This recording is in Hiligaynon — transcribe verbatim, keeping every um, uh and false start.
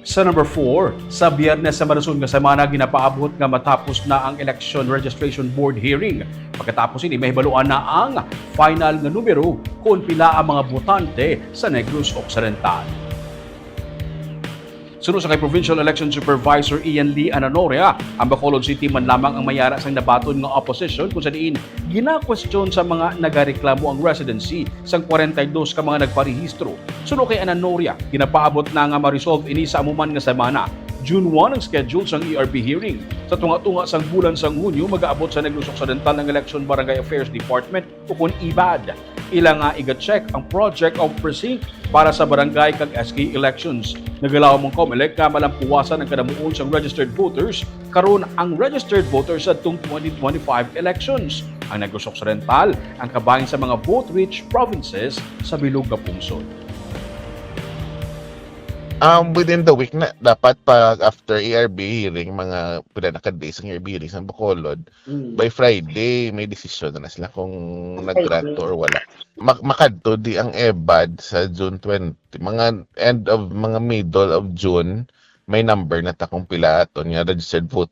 Sa number four, sa Biyernes sa marason nga semana, ginapaabot nga matapos na ang Election Registration Board hearing. Pagkatapos ini, mahibaluan na ang final nga numero kung pila ang mga botante sa Negros Occidental. Suno sa kay Provincial Election Supervisor Ian Lee Ananoria, ang Bacolod City man lamang ang mayara sang nabaton nga opposition, kung sa diin ginakwestiyon sa mga nagareklamo ang residency sang kwarenta y dos ka mga nagparehistro. Suno kay Ananoria, ginapaabot na nga ma-resolve ini sa amo man nga semana. June one ang schedule sang E R B hearing. Sa tunga-tunga sang bulan sang Hunyo, magaabot sa Negros Occidental ang Election Barangay Affairs Department, ukon E B A D. Ila nga iga-check ang Project of Precinct para sa barangay kag S K elections. Nagalaom ang Comelec nga malampuwasan ang kadamuon sang registered voters karon ang registered voters sadtong twenty twenty-five elections. Ang Negros Occidental ang kabahin sa mga vote-rich provinces sa bilog nga pungsod. Um, within the week na, dapat pag after E R B hearing, mga pila na ka days ang E R B hearing sa Bacolod, Mm. by Friday, may desisyon na sila kung Ay, nag-grant okay. to or wala. Mak makadto di ang E B A D sa June twenty. Mga end of, mga middle of June, may number na ta kung pila aton nga registered vote,